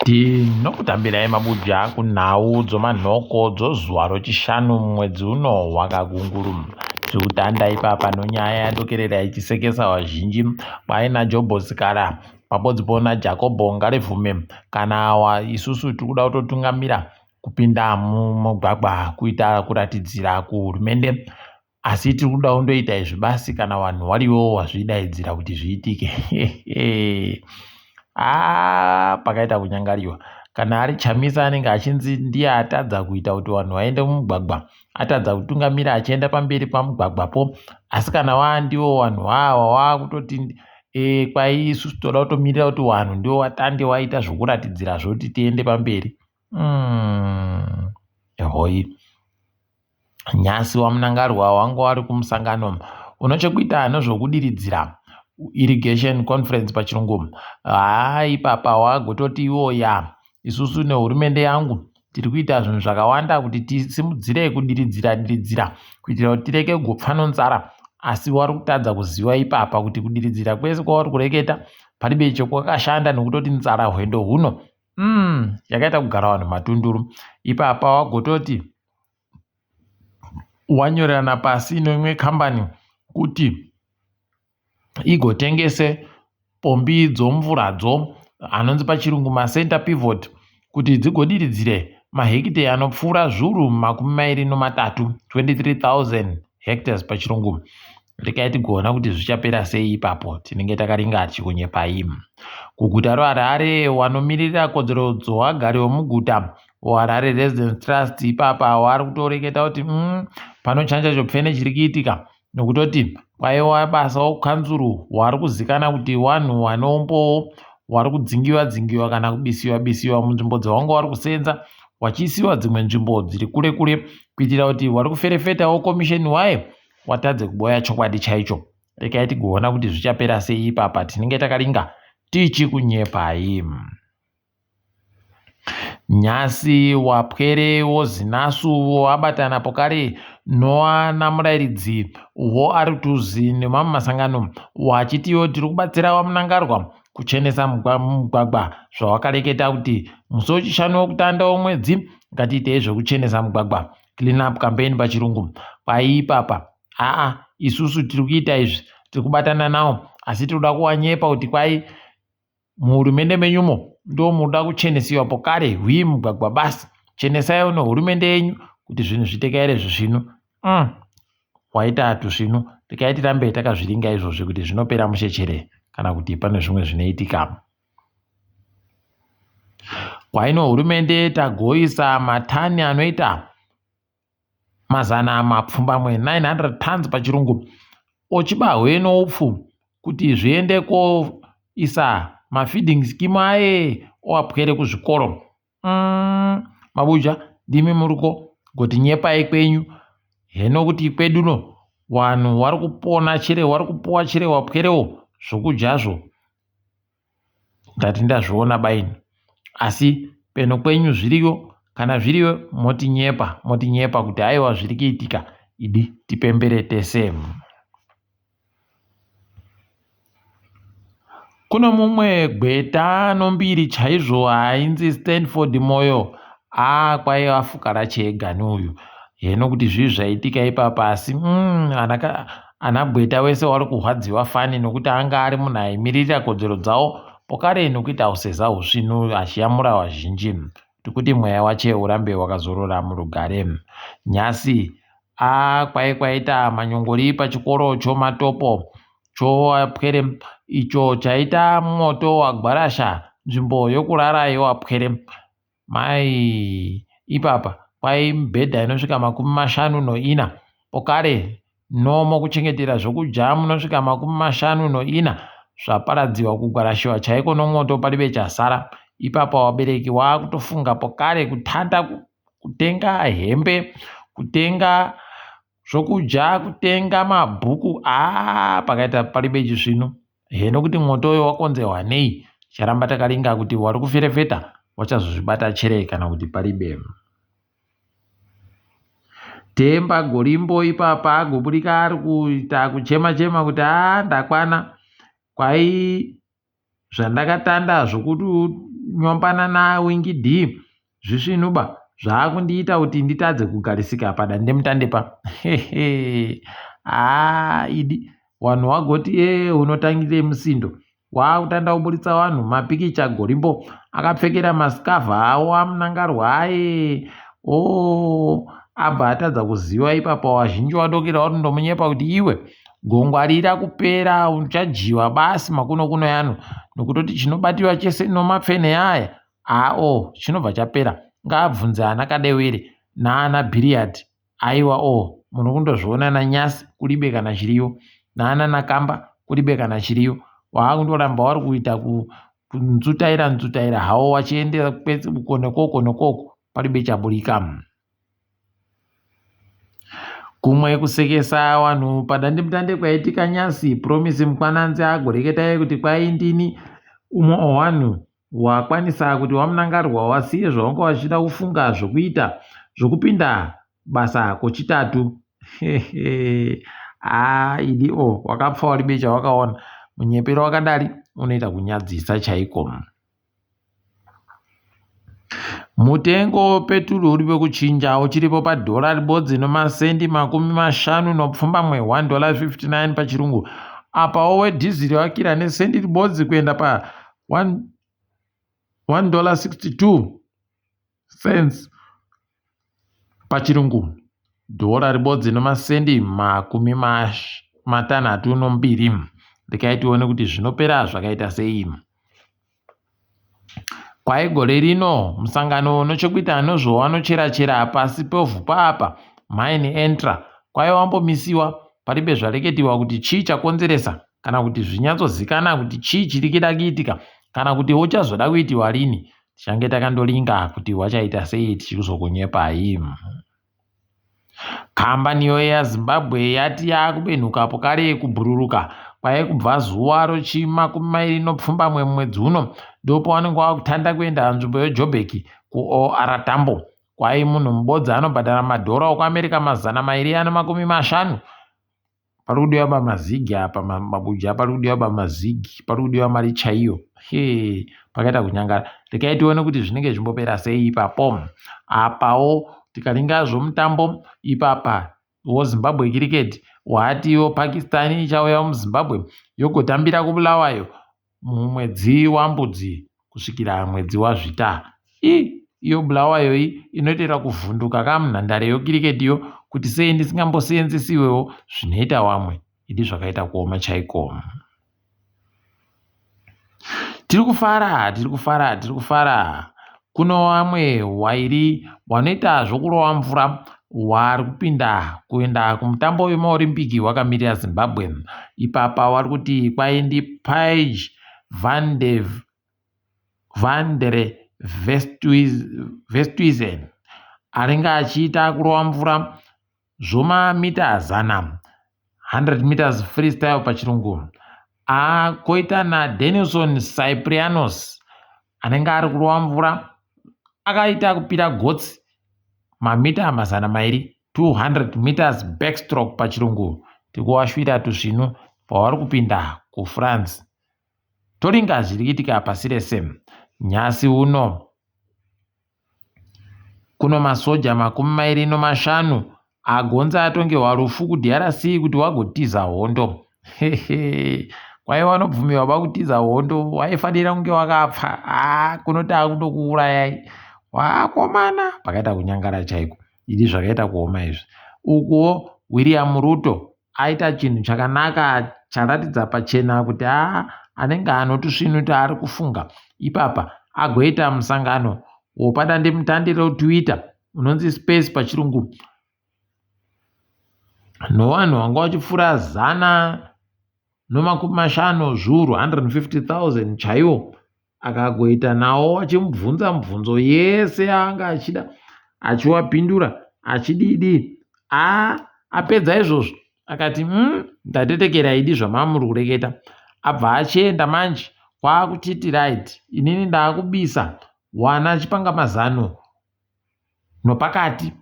Tinokutambirai mabuja kunhau dzomanhoko dzozuva rochishanu mumwedzi uno wakagunguru. Tiri kutanda ipapa nonyaya yadokerera ichisekesa vazhinji kwaina Jobho Sikhala pabodzipo naJakobho Ngarivhume kana wa isusu tiri kuda kutotungamira kupinda mumugwagwa kuita kuratidzira kuhurumende Asi tiri kuda kundoita izvi basi kana vanhu wariwo wazvidaidzira kuti zviitike. Haa pakaita kunyangariwa. Kana ari Chamisa anenge achinzi ndiye atadza kuita kuti vanhu vaende mumugwagwa, atadza kutungamira achienda pamberi pamugwagwapo. Asi kana waandiwo vanhu awa waakutoti e, kwai isusu toda kutomirira kuti vanhu ndiwo watange waita zvokuratidzira zvoti tiende pamberi. Mm, ehoi. Nhasi waMnangarwa wanga wari kumusangano unochekuita nezvekudiridzira irrigation conference pachirungu. Haa ipapa wagototi iwo ya isusu nehurumende yangu tiri kuita zvinhu zvakawanda kuti tisimudzire kudiridzira diridzira kuitira kuti tireke kugopfa nonzara asi wari kutadza kuziva ipapa kuti kudiridzira kwese kwauri kureketa paribe icho kwakashanda nokutoti nzara hwendo huno mm, yakaita kugara vanhu matunduru ipapa wagototi wanyorerana pasi neimwe kambani kuti igotengese pombi dzomvuradzo anonzi pachirungu macenter pivot kuti dzigodiridzire mahekiteya anopfuura zviuru 23, 23,000 hectares pachirungu. Rekai tigoona kuti zvichapera sei ipapo tinenge takaringa tichikunyepai. Kuguta roHarare wanomiririra kodzero dzowagari wemuguta WoHarare Residents Trust ipapa wari kutoreketa kuti mm, pano chanja chopfene chiri kuitika nokutoti kwaiwa basa wokanzuru wari kuzikana kuti wanhu wanombowo wari kudzingiwa dzingiwa kana kubisiwa bisiwa munzvimbo dzawanga wari kusenza wachiisiwa dzimwe nzvimbo dziri kure kure kuitira kuti wari kuferefetawo komisheni waye watadze kuboya chokwadi chaicho rekai tigoona kuti zvichapera sei ipapa tinenge takaringa tichikunyepai Nhasi wapwere woZinasu wabatana pokare noana murairidzi woArtuzi nemamwe masangano wachitiwo tiri kubatsira waMnangarwa kuchenesa mugwagwa zvawakareketa kuti musi wechishanu wekutanda womwedzi ngatiitei zvekuchenesa mugwagwa clean up campaign pachirungu kwaiipapa aa isusu tiri kuita izvi tiri kubatana nawo asi tiri kuda kuwanyepa kuti kwai Muhurumende menyumo ndomunoda kuchenesiwa pokare hwii mugwagwa basi chenesaiwo nehurumende yenyu kuti zvinhu zvitekaire zvisvinu umm waita tusvinu rekai tirambe takazviringa izvozvi kuti zvinopera mushe chere kana kuti pane zvimwe zvinoitika. Kwaino hurumende tagoisa matani anoita 900 900 tons pachirungu ochibahwe noupfu kuti zviende koisa mafeeding scheme aye oapwere kuzvikoro mm, mabuja ndimi muriko goti nyepai kwenyu heno kuti kweduno wanhu wari kupona chere wari kupuwa chere wapwerewo zvokudyazvo Ndati ndazviona baini asi peno kwenyu zviriyo kana zviriyo motinyepa motinyepa kuti haiwa zviri kuitika idi tipembere tese. Kuno mumwe gweta anombiri chaizvo ainzi Stanford Moyo aa kwaiva fukara chegani uyu heno kuti zvii zvaitika ipapa asi mm, Ana gweta wese wari kuhwadziwa fani nokuti anga ari munhu aimiririra kodzero dzawo pokare nokuita useza husvinu achiyamura vazhinji tikuti mweya wache urambe wakazorora murugare. Nyasi a kwai kwaita manyongori pachikoro chomatopo chowapwere icho chaita mwoto wagwarasha nzvimbo yokurara yowapwere. Mai ipapa kwai mibhedha inosvika 54 pokare nomo kuchengetera zvokudya munosvika 54 zvaparadziwa kugwarashiwa chaiko nomwoto paribe chasara ipapa wabereki waakutofunga pokare kutanda kutenga hembe kutenga zvokudya kutenga mabhuku aa pakaita paribe chisvinu Heno kuti mwoto uyo wakonzerwa nei ticharamba takaringa kuti wari kuferefeta wachazozvibata chere kana kuti paribe. Temba Gorimbo ipapa agoburika ari kuita kuchema chema kuti haa ndakwana kwai zvandakatanda kunyombana naWinky D zvisvinuba zvaakundiita kuti nditadze kugarisika padandemutande pa. Hehe haa idi wanhu wagoti ee unotangire musindo waakutanda kuburitsa wanhu mapikicha gorimbo akapfekera masikavha awo amunangarwa aye o abva atadza kuziva ipapa wazhinji wadokera watondomunyepa kuti iwe gongwarira kupera uchajiwa basi makuno kuno yano nokutoti chinobatiwa chese nomapfene aya aa-o chinobva chapera ngaabvunze ana kadewere naana bhiriyadhi aiwa o munhu kundozviona nanyasi kuribe kana chiriyo naana nakamba kuribe kana chiriyo waakundoramba wari kuita kunzutaira nzutaira hawo wachiendera uko nekoko nekoko paribe chaburika. Kumwe kusekesa wanhu padandemutande kwaitika nyasi Promise Mkwananzi agoreketai kuti kwai ndini umwe owanhu wakwanisa kuti waMnangarwa wasiye zvawanga wachida kufunga zvokuita zvokupinda basa kochitatu. Haa idi o wakapfa waribe chawakaona munyepero wakadari unoita kunyadzisa chaiko. Mutengo wepeturu uri wekuchinja uchiripo padhora ribodzi nomasendi 57, $1.59 pachirungu. Apawo wedhiziri wakira nesendi ribodzi kuenda pa $1.62 pachirungu. Dhora ribodzi nomasendi 62. Rekai tione kuti zvinopera zvakaita sei. Kwai gore rino musangano unochekuita nezvewanochera-chera pasi pevhu paapa Mine Entra kwai wambomisiwa paribe zvareketiwa kuti chii chakonzeresa kana kuti zvinyatsozikana kuti chii chiri kuda kuitika kana kuti uchazoda kuitiwa rini tichange takandoringa kuti wachaita sei tichizokunyepai. Kambani yoAir Zimbabwe yati yakubenhuka pokare kubhururuka kwai kubva zuva rochimakumi mairi nopfumbamwe mumwedzi uno ndopavanenge vakutanda kuenda nzvimbo yeJoburg kuOR Tambo. Kwai munhu mubodzi anobhadhara madhora okuAmerica 250. Pari kudiwa pamazigi apa mabuja pari kudiwa pamazigi pari kudiwa mari chaiyo he pakaita kunyangara rekai tione kuti zvinenge zvimbopera sei ipapo apawo tikaringa zvomutambo ipapa woZimbabwe cricket watiwo Pakistan ichauya muZimbabwe yogotambira kuBulawayo mumwedzi waMbudzi kusvikira mwedzi waZvita. I iyo Bulawayo iyi inoitira kuvhunduka kamunhandare yokiriketiyo kuti sei ndisingambosenzesiwewo zvinoita wamwe idi zvakaita kuoma chaiko. Tiri kufara, tiri kufara, tiri kufara. Kuno wamwe wairi wanoita zvokurova mvura wari kupinda kuenda kumutambo wemaorimbiki wakamirira Zimbabwe. Ipapa wari kuti kwaindi Paige van de Van der Westhuizen anenge achiita kurova mvura zvomamita 100 100 meters freestyle pachirungu. Koita naDenison Cyprianos anenge ari kurova mvura akaita kupira gotsi mamita 200 200 meters backstroke pachirungu. Tikuwashwira tusvinu pavari kupinda kuFrance. Toringa zviri kuitika pasi rese nyasi uno. Kuno masoja 25 agonza atongerwa rufu kuDRC kuti wagotiza hondo. Hehe kwai wanobvumirwa pakutiza hondo waifanira kunge wakapfa. Haa kunoti akundokuurayai wakomana pakaita kunyangara chaiko. Idi zvakaita kuoma izvi. Ukuwo William Ruto aita chinhu chakanaka charatidza pachena kuti aa anenge anotusvinuta ari kufunga ipapa agoita musangano wopadandemutande reTwitter unonzi Space pachirungu nowanhu wanga wachipfuura 150,000 150,000 chaiwo akagoita nawo achimubvunza mubvunzo yese yaanga achida achiwapindura achididi a apedza izvozvo akati ndatetekera idi zvamamuri kureketa abva achienda manje kwakuchiti right inini ndaakubisa wana achipanga mazano nopakati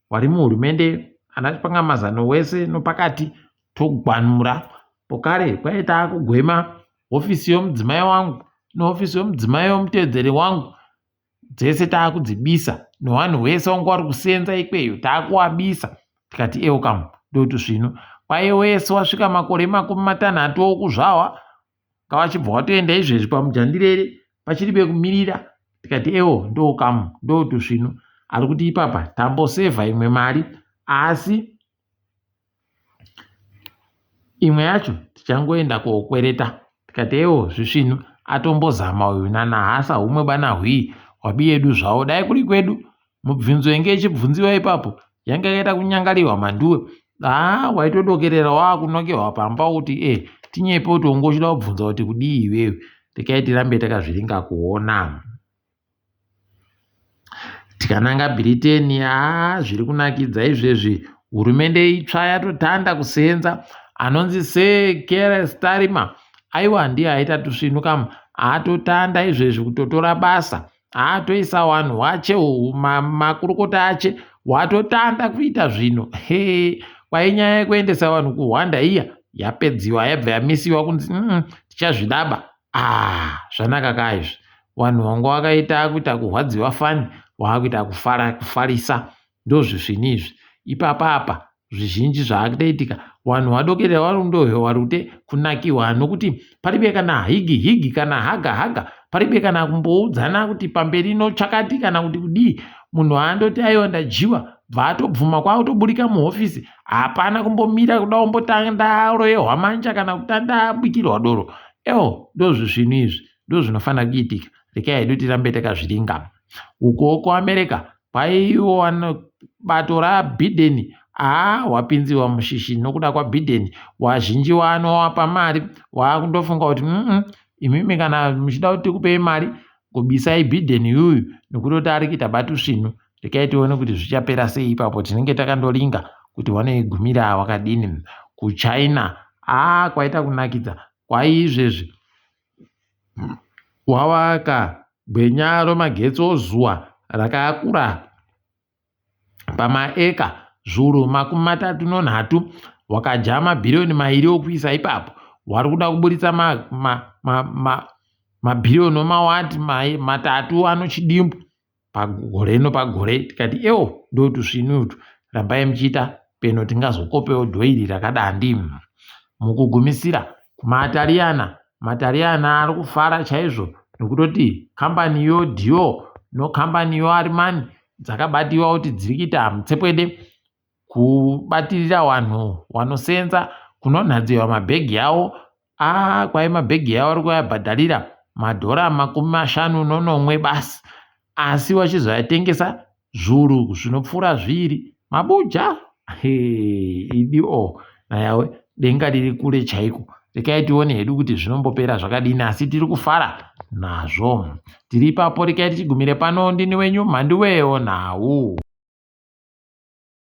wari muhurumende ana chipanga mazano wese nopakati togwanura pokare kwaita akugwema hofisi yomudzimai wangu nehofisi yomudzimai womutevedzeri wangu dzese taakudzibisa newanhu wese wanga wari kusenza ikweyo taakuwabisa. Tikati ewo kamu ndotusvinu. Kwaye wese wasvika makore 30 okuzvahwa ngawachibva watoenda izvezvi pamujandirere pachiri pekumirira. Tikati ewo ndokamu ndotusvinu. Ari kuti ipapa tambosevha imwe mari asi imwe yacho tichangoenda kokwereta. Tikati ewo zvisvinu atombozama uyu nanahasa humwe bana hwii hwabiyedu zvawo dai kuri kwedu Mubvunzo yange ichibvunziwa ipapo yanga yakaita kunyangariwa mhanduwe. Haa waitodokerera waakunokerwa pamba kuti e eh, tinyepe kuti unge uchida kubvunza kuti kudii iwewe. Rekai tirambe takazviringa kuona. Tikananga Britain, haa zviri kunakidza izvezvi. Hurumende itsva yatotanda kusenza. Anonzi Sir Keir Starmer aiwa ndiye aita tusvinu kamu. Atotanda izvezvi kutotora basa. Atoisa wanhu wache makurukota ache watotanda kuita zvino he kwai nyaya yekuendesa vanhu kuhwanda iya yapedziwa yabva yamisiwa kunzi tichazvidaba ah zvanaka ka izvi vanhu vanga wakaita kuita kurwadziwa fani waakuita kufara kufarisa ndozvisvini izvi ipapa apa zvizhinji zvaakutoitika vanhu vadokerera vari kundohewa rute kunakiwa nokuti paribe kana higi higi kana haga haga paribe kana kumboudzana kuti pamberi nochakati kana kuti kudii munhu aandoti aiwa ndadyiwa bva atobvuma kwakutoburika muhofisi hapana kumbomira kuda kumbotanga aroyehwa manja kana kutanga abikirwa doro ewo ndozvisvinu izvi ndozvinofanira kuitika rekai hedu tirambe takazviringa ukowo kuamerica Kwaiwa bato raBiden haa wapinziwa mushishi nokuda kwaBiden wazhinji waanowapa mari waakundofunga kuti mm imimi kana muchida kuti tikupei mari ngobisai Biden yuyu nokutoti ari kuita batusvinu rekai tione kuti zvichapera sei ipapo tinenge takandoringa kuti wanoigumira wakadini kuchina haa kwaita kunakidza kwaiizvezvi wawaka Gwenya romagetsi ozuwa rakakura pamaeka zviuru 33 wakadya mabhiriyoni mairi okuisa ipapo wari kuda kuburitsa mabhiriyoni omawati 3 anochidimbu pagore nopagore tikati ewo ndotusvinu utwu rambai muchiita peno tingazokopewo dhoiri rakadandi mukugumisira kumatariyana matariyana ari kufara chaizvo nokutoti kambani yo Dior nokambani yo Armani dzakabatiwa kuti dziri kuita mutsepwede kubatirira vanhu vanosenza kunonhadziwa mabhegi avo aa kwai mabhegi avo ari kuyabhadharira madhora 57 basi asi vachizoyatengesa zviuru zvinopfuura zviiri mabuja idi o nayawe denga riri kure chaiko rekai tione hedu kuti zvinombopera zvakadini asi tiri kufara nazvo tiri ipapo rekai tichigumire pano ndini wenyu mhanduwewo nhau.